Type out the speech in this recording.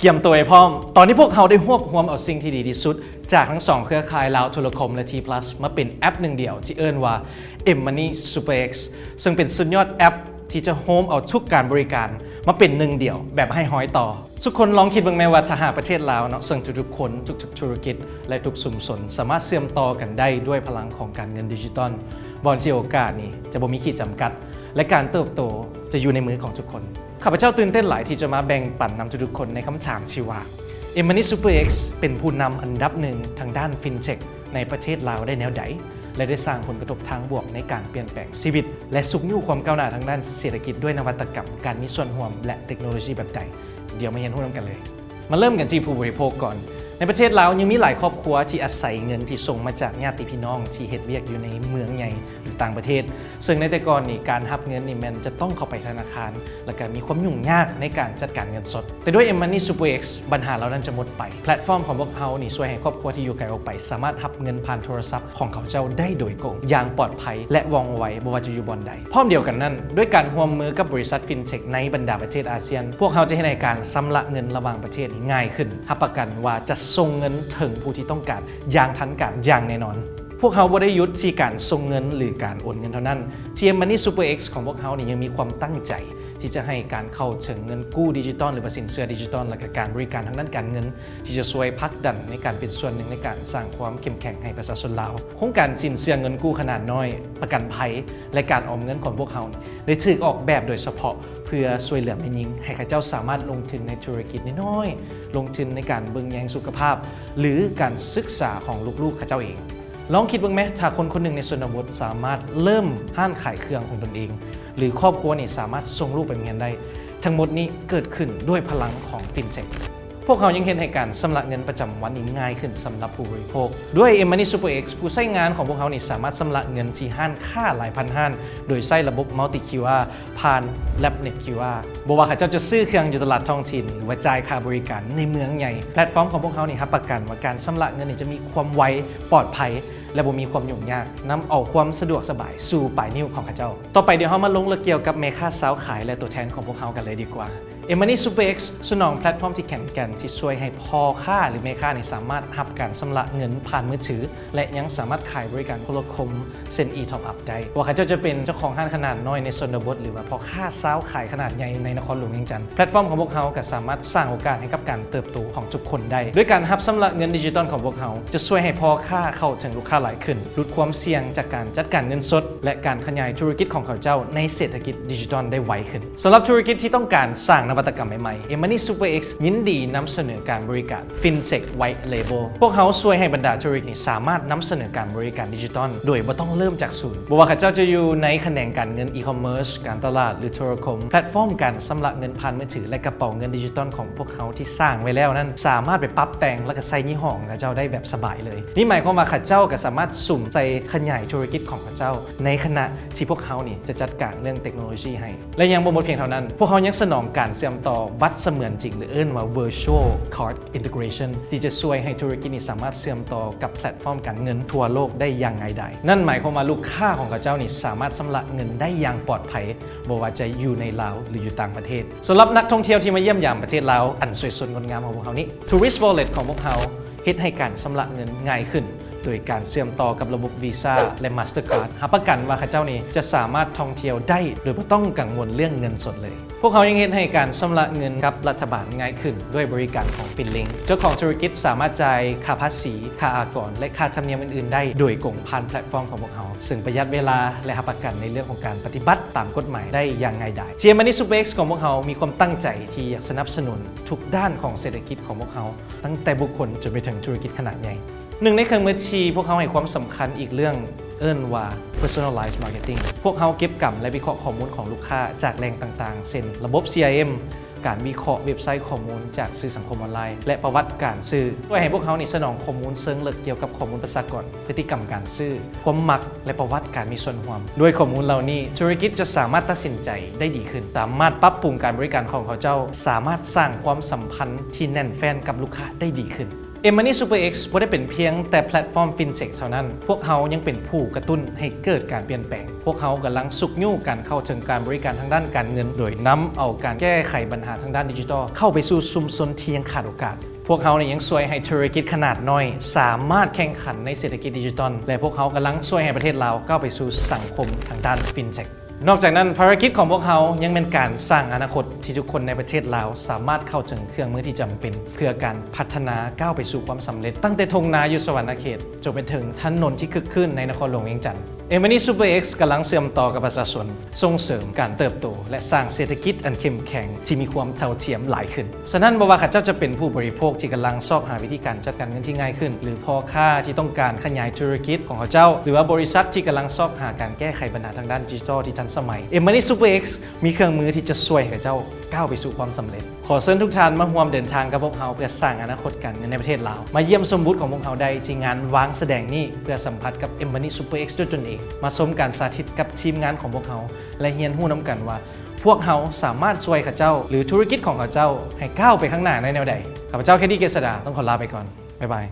ກຽມໂຕໃຫ້ພ້ອມ, ຕອນນີ້ພວກເຮົາໄດ້ຮວບຮວມເອົາສິ່ງທີ່ດີທີ່ສຸດຈາກທັງສອງເຄືອຂ່າຍ ລາວໂທລະຄົມ ແລະ T Plus ມາເປັນແອັບໜຶ່ງດຽວທີ່ເອີ້ນວ່າ M-Money Super X ເຊິ່ງເປັນສຸດຍອດແອັບທີ່ຈະໂຮມເອົາທຸກການບໍລິການມາເປັນໜຶ່ງດຽວແບບໄຮ້ຮອຍຕໍ່. ທຸກຄົນລອງຄິດເບິ່ງແມ້ວ່າ ຖ້າຫາກປະເທດລາວເນາະ ເຊິ່ງທຸກໆຄົນ, ທຸກໆທຸລະກິດ ແລະ ທຸກຊຸມຊົນສາມາດເຊື່ອມຕໍ່ກັນໄດ້ດ້ວຍພະລັງຂອງການເງິນດິຈິຕອນ, ບ່ອນທີ່ໂອກາດນີ້ຈະບໍ່ມີຂີດຈຳກັດ ແລະ ການເຕີບໂຕຈະຢູ່ໃນມືຂອງທຸກຄົນ. ຂ້າພະເຈົ້າຕື່ນເຕັ້ນຫຼາຍທີ່ຈະມາແບ່ງປັນນຳທຸກໆຄົນໃນຄຳຖາມທີ່ວ່າ M-Money Super X ເປັນຜູ້ນຳອັນດັບໜຶ່ງທາງດ້ານ FinTech ໃນປະເທດລາວໄດ້ແນວໃດ ແລະ ໄດ້ສ້າງຜົນກະທົບທາງບວກໃນການປ່ຽນແປງຊີວິດ ແລະ ຊຸກຍູ້ຄວາມກ້າວໜ້າທາງດ້ານເສດຖະກິດດ້ວຍນະວັດຕະກຳ, ການມີສ່ວນຮ່ວມ ແລະ ເຕັກໂນໂລຢີແບບໃດ? ດຽວມາຮຽນຮູ້ນຳກັນເລີຍ. ມາເລີ່ມກັນທີ່ຜູ້ບໍລິໂພກກ່ອນ. ໃນປະເທດລາວຍັງມີຫຼາຍຄອບຄົວທີ່ອາໄສເງິນທີ່ສົ່ງມາຈາກຍາດຕິພີ່ນ້ອງທີ່ເຮັດວຽກຢູ່ໃນເມືອງໃຫຍ່ ຫຼື ຕ່າງປະເທດ, ເຊິ່ງໃນແຕ່ກ່ອນນີ້ ການຮັບເງິນນີ້ແມ່ນຈະຕ້ອງເຂົ້າໄປທະນາຄານ ແລະ ກະມີຄວາມຫຍຸ້ງຍາກໃນການຈັດການເງິນສົດ. ແຕ່ດ້ວຍ M-Money Super X ບັນຫາເຫຼົ່ານັ້ນຈະໝົດໄປ. ແພລດຟອມຂອງພວກເຮົານີ້ຊ່ວຍໃຫ້ຄອບຄົວທີ່ຢູ່ໄກອອກໄປສາມາດຮັບເງິນຜ່ານໂທລະສັບຂອງເຂົາເຈົ້າໄດ້ໂດຍກົງ, ຢ່າງປອດໄພ ແລະ ວ່ອງໄວ ບໍ່ວ່າຈະຢູ່ບ່ອນໃດ. ພ້ອມດຽວກັນນັ້ນ, ດ້ວຍການຮ່ວມມືກັບບໍລິສັດ FinTech ໃນບັນດາປະເທດອາຊຽນ, ພວກເຮົາຈະເຮັດໃຫ້ການຊຳລະເງິນລະຫວ່າງປະເທດນີ້ງ່າຍຂຶ້ນ, ຮັບປະກັນວ່າຈະສົ່ງເງິນເຖິງຜູ້ທີ່ຕ້ອງການຢ່າງທັນການຢ່າງແນ່ນອນ. ພວກເຮົາບໍ່ໄດ້ຢຸດທີ່ການສົ່ງເງິນ ຫຼື ການໂອນເງິນເທົ່ານັ້ນ. ທີ່ M-Money Super X ຂອງພວກເຮົານີ້ຍັງມີຄວາມຕັ້ງໃຈທີ່ຈະໃຫ້ການເຂົ້າເຖິງເງິນກູ້ດິຈິຕອນ ຫຼືວ່າສິນເຊື່ອດິຈິຕອນ ແລະ ກະການບໍລິການທາງດ້ານການເງິນ ທີ່ຈະຊ່ວຍຜັກດັນໃນການເປັນສ່ວນໜຶ່ງໃນການສ້າງຄວາມເຂັ້ມແຂງໃຫ້ປະຊາຊົນລາວ. ໂຄງການສິນເຊື່ອເງິນກູ້ຂະໜາດນ້ອຍ, ປະກັນໄພ ແລະ ການອອມເງິນຂອງພວກເຮົານີ້ ໄດ້ຖືກອອກແບບໂດຍສະເພາະເພື່ອຊ່ວຍເຫຼືອແມ່ຍິງ ໃຫ້ເຂົາເຈົ້າສາມາດລົງທຶນໃນທຸລະກິດນ້ອຍໆ, ລົງທຶນໃນການເບິ່ງແຍງສຸຂະພາບ ຫຼື ການສຶກສາຂອງລູກໆເຂົາເຈົ້າເອງ. ລອງຄິດເບິ່ງແມ້ ຖ້າຄົນຄົນໜຶ່ງໃນຊົນນະບົດສາມາດເລີ່ມຮ້ານຂາຍເຄື່ອງຂອງຕົນເອງ ຫຼື ຄອບຄົວນີ້ສາມາດສົ່ງລູກໄປໂຮງຮຽນໄດ້. ທັງໝົດນີ້ເກີດຂຶ້ນດ້ວຍພະລັງຂອງ FinTech. ພວກເຮົາຍັງເຮັດໃຫ້ການຊຳລະເງິນປະຈຳວັນນີ້ງ່າຍຂຶ້ນສຳລັບຜູ້ບໍລິໂພກ. ດ້ວຍ M-Money Super X, ຜູ້ໃຊ້ງານຂອງພວກເຮົານີ້ສາມາດຊຳລະເງິນທີ່ຮ້ານຄ້າຫຼາຍພັນຮ້ານ ໂດຍໃຊ້ລະບົບ Multi QR ຜ່ານ Labnet QR. ບໍ່ວ່າເຂົາເຈົ້າຈະຊື້ເຄື່ອງຢູ່ຕະຫຼາດທ້ອງຖິ່ນ ຫຼືວ່າຈ່າຍຄ່າບໍລິການໃນເມືອງໃຫຍ່, ແພລດຟອມຂອງພວກເຮົານີ້ຮັບປະກັນວ່າການຊຳລະເງິນນີ້ຈະມີຄວາມໄວ, ປອດໄພ ແລະ ບໍ່ມີຄວາມຫຍຸ້ງຍາກ, ນຳເອົາຄວາມສະດວກສະບາຍສູ່ປາຍນິ້ວຂອງເຂົາເຈົ້າ. ຕໍ່ໄປ, ດຽວເຮົາມາລົງເລິກກ່ຽວກັບແມ່ຄ້າຊາວຂາຍ ແລະ ຕົວແທນຂອງພວກເຮົາກັນເລີຍດີກວ່າ. M-Money Super X ສະໜອງແພລດຟອມທີ່ແຂງແກ່ນທີ່ຊ່ວຍໃຫ້ພໍ່ຄ້າ ຫຼື ແມ່ຄ້ານີ້ສາມາດຮັບການຊຳລະເງິນຜ່ານມືຖື ແລະ ຍັງສາມາດຂາຍບໍລິການໂທລະຄົມ ເຊັ່ນ e-top up ໄດ້. ບໍ່ວ່າເຂົາເຈົ້າຈະເປັນເຈົ້າຂອງຮ້ານຂະໜາດນ້ອຍໃນຊົນນະບົດ ຫຼືວ່າພໍ່ຄ້າຊາວຂາຍຂະໜາດໃຫຍ່ໃນນະຄອນຫຼວງວຽງຈັນ, ແພລດຟອມຂອງພວກເຮົາກໍສາມາດສ້າງໂອກາດໃຫ້ກັບການເຕີບໂຕຂອງທຸກຄົນໄດ້. ດ້ວຍການຮັບຊຳລະເງິນດິຈິຕອນຂອງພວກເຮົາ ຈະຊ່ວຍໃຫ້ພໍ່ຄ້າເຂົ້າເຖິງລູກຄ້າຫຼາຍຂຶ້ນ, ຫຼຸດຄວາມສ່ຽງຈາກການຈັດການເງິນສົດ ແລະ ການຂະຫຍາຍທຸລະກິດຂອງເຂົາເຈົ້າໃນເສດຖະກິດດິຈິຕອນໄດ້ໄວຂຶ້ນ. ສຳລັບທຸລະກິດທີ່ຕ້ອງການສ້າງນະວັດຕະກຳໃໝ່ໆ, M-Money Super X ຍິນດີນຳສະເໜີການບໍລິການ FinTech White Label. ພວກເຮົາຊ່ວຍໃຫ້ບັນດາທຸລະກິດນີ້ສາມາດນຳສະເໜີການບໍລິການດິຈິຕອນໂດຍບໍ່ຕ້ອງເລີ່ມຈາກສູນ. ບໍ່ວ່າເຂົາເຈົ້າຈະຢູ່ໃນຂະແໜງການເງິນ e-commerce, ການຕະຫຼາດ ຫຼື ໂທລະຄົມ, ແພລດຟອມການຊຳລະເງິນຜ່ານມືຖື ແລະ ກະເປົາເງິນດິຈິຕອນຂອງພວກເຮົາທີ່ສ້າງໄວ້ແລ້ວນັ້ນ ສາມາດໄປປັບແຕ່ງ ແລະ ກະໃສ່ຍີ່ຫໍ້ຂອງເຂົາເຈົ້າໄດ້ແບບສະບາຍເລີຍ. ນີ້ໝາຍຄວາມວ່າເຂົາເຈົ້າກະສາມາດສຸມໃສ່ຂະຫຍາຍທຸລະກິດຂອງເຂົາເຈົ້າ ໃນຂະນະທີ່ພວກເຮົານີ້ຈະຈັດການເລື່ອງເຕັກໂນໂລຢີໃຫ້. ແລະ ຍັງບໍ່ໝົດພຽງເທົ່ານັ້ນ, ພວກເຮົາຍັງສະໜອງການເຊື່ອມຕໍ່ບັດສະເໝືອນຈິງ ຫຼື ເອີ້ນວ່າ Virtual Card Integration ທີ່ຈະຊ່ວຍໃຫ້ທຸລະກິດນີ້ສາມາດເຊື່ອມຕໍ່ກັບແພລດຟອມການເງິນທົ່ວໂລກໄດ້ຢ່າງງ່າຍດາຍ. ນັ້ນໝາຍຄວາມວ່າລູກຄ້າຂອງເຂົາເຈົ້ານີ້ສາມາດຊຳລະເງິນໄດ້ຢ່າງປອດໄພ, ບໍ່ວ່າຈະຢູ່ໃນລາວ ຫຼື ຢູ່ຕ່າງປະເທດ. ສຳລັບນັກທ່ອງທ່ຽວທີ່ມາຢ້ຽມຢາມປະເທດລາວອັນສວຍສົດງົດງາມຂອງພວກເຮົານີ້, Tourist Wallet ຂອງພວກເຮົາ ເຮັດໃຫ້ການຊຳລະເງິນງ່າຍຂຶ້ນ ໂດຍການເຊື່ອມຕໍ່ກັບລະບົບ Visa ແລະ Mastercard, ຮັບປະກັນວ່າເຂົາເຈົ້ານີ້ຈະສາມາດທ່ອງທ່ຽວໄດ້ໂດຍບໍ່ຕ້ອງກັງວົນເລື່ອງເງິນສົດເລີຍ. ພວກເຮົາຍັງເຮັດໃຫ້ການຊຳລະເງິນກັບລັດຖະບານງ່າຍຂຶ້ນ ດ້ວຍບໍລິການຂອງ Finlink. ເຈົ້າຂອງທຸລະກິດສາມາດຈ່າຍຄ່າພາສີ, ຄ່າອາກອນ ແລະ ຄ່າທຳນຽມອື່ນໆໄດ້ໂດຍກົງຜ່ານແພລດຟອມຂອງພວກເຮົາ, ເຊິ່ງປະຢັດເວລາ ແລະ ຮັບປະກັນໃນເລື່ອງຂອງການປະຕິບັດຕາມກົດໝາຍໄດ້ຢ່າງງ່າຍດາຍ. ທີ່ M-Money Super X ຂອງພວກເຮົາມີຄວາມຕັ້ງໃຈທີ່ຢາກສະໜັບສະໜູນທຸກດ້ານຂອງເສດຖະກິດຂອງພວກເຮົາ, ຕັ້ງແຕ່ບຸກຄົນຈົນໄປເຖິງທຸລະກິດຂະໜາດໃຫຍ່. ໜຶ່ງໃນເຄື່ອງມືທີ່ພວກເຮົາໃຫ້ຄວາມສຳຄັນອີກເລື່ອງເອີ້ນວ່າ Personalized Marketing. ພວກເຮົາເກັບກຳ ແລະ ວິເຄາະຂໍ້ມູນຂອງລູກຄ້າຈາກແຫຼ່ງຕ່າງໆ ເຊັ່ນ ລະບົບ C R M, ການວິເຄາະເວັບໄຊຂໍ້ມູນຈາກສື່ສັງຄົມອອນລາຍ ແລະ ປະຫວັດການຊື້, ຊ່ວຍໃຫ້ພວກເຮົານີ້ສະໜອງຂໍ້ມູນເຊີງເລິກກ່ຽວກັບຂໍ້ມູນປະຊາກອນ, ພຶດຕິກຳການຊື້, ຄວາມມັກ ແລະ ປະຫວັດການມີສ່ວນຮ່ວມ. ດ້ວຍຂໍ້ມູນເຫຼົ່ານີ້, ທຸລະກິດຈະສາມາດຕັດສິນໃຈໄດ້ດີຂຶ້ນ, ສາມາດປັບປຸງການບໍລິການຂອງເຂົາເຈົ້າ, ສາມາດສ້າງຄວາມສຳພັນທີ່ແໜ້ນແຟ້ນກັບລູກຄ້າໄດ້ດີຂຶ້ນ. M-Money Super X ບໍ່ໄດ້ເປັນພຽງແຕ່ແພລດຟອມ FinTech ເທົ່ານັ້ນ, ພວກເຮົາຍັງເປັນຜູ້ກະຕຸ້ນໃຫ້ເກີດການປ່ຽນແປງ. ພວກເຮົາກຳລັງຊຸກຍູ້ການເຂົ້າເຖິງການບໍລິການທາງດ້ານການເງິນ ໂດຍນຳເອົາການແກ້ໄຂບັນຫາທາງດ້ານດິຈິຕອນເຂົ້າໄປສູ່ຊຸມຊົນທີ່ຍັງຂາດໂອກາດ. ພວກເຮົານີ້ຍັງຊ່ວຍໃຫ້ທຸລະກິດຂະໜາດນ້ອຍສາມາດແຂ່ງຂັນໃນເສດຖະກິດດິຈິຕອນ ແລະ ພວກເຮົາກຳລັງຊ່ວຍໃຫ້ປະເທດລາວກ້າວໄປສູ່ສັງຄົມທາງດ້ານ FinTech. ນອກຈາກນັ້ນ, ພາລະກິດຂອງພວກເຮົາຍັງແມ່ນການສ້າງອະນາຄົດທີ່ທຸກຄົນໃນປະເທດລາວສາມາດເຂົ້າເຖິງເຄື່ອງມືທີ່ຈຳເປັນ ເພື່ອການພັດທະນາກ້າວໄປສູ່ຄວາມສຳເລັດ, ຕັ້ງແຕ່ທົ່ງນາຢູ່ສະຫວັນນະເຂດ ຈົນໄປເຖິງຖະໜົນທີ່ຄຶກຄື້ນໃນນະຄອນຫຼວງວຽງຈັນ. M-Money Super X ກຳລັງເຊື່ອມຕໍ່ກັບປະຊາຊົນ, ສົ່ງເສີມການເຕີບໂຕ ແລະ ສ້າງເສດຖະກິດອັນເຂັ້ມແຂງທີ່ມີຄວາມເທົ່າທຽມຫຼາຍຂຶ້ນ. ສະນັ້ນ, ບໍ່ວ່າເຂົາເຈົ້າຈະເປັນຜູ້ບໍລິໂພກທີ່ກຳລັງຊອກຫາວິທີການຈັດການເງິນທີ່ງ່າຍຂຶ້ນ, ຫຼື ພໍ່ຄ້າທີ່ຕ້ອງການຂະຫຍາຍທຸລະກິດຂອງເຂົາເຈົ້າ, ຫຼືວ່າບໍລິສັດທີ່ກຳລັງຊອກຫາການແກ້ໄຂບັນຫາທາງດ້ານດິຈິຕອນທີ່ທັນສະໄໝ, M-Money Super X ມີເຄື່ອງມືທີ່ຈະຊ່ວຍໃຫ້ເຂົາເຈົ້າກ້າວໄປສູ່ຄວາມສຳເລັດ. ຂໍເຊີນທຸກທ່ານມາຮ່ວມເດີນທາງກັບພວກເຮົາເພື່ອສ້າງອະນາຄົດການເງິນໃນປະເທດລາວ. ມາຢ້ຽມຊົມບູດຂອງພວກເຮົາໄດ້ທີ່ງານວາງສະແດງນີ້ ເພື່ອສຳຜັດກັບ M-Money Super X ດ້ວຍຕົນເອງ. ມາຊົມການສາທິດກັບທີມງານຂອງພວກເຮົາ ແລະ ຮຽນຮູ້ນຳກັນວ່າ ພວກເຮົາສາມາດຊ່ວຍເຂົາເຈົ້າ ຫຼື ທຸລະກິດຂອງເຂົາເຈົ້າໃຫ້ກ້າວໄປຂ້າງໜ້າໄດ້ແນວໃດ. ຂ້າພະເຈົ້າ ເຄດີ ເກດສະດາ ຕ້ອງຂໍລາໄປກ່ອນ. ບາຍບາຍ.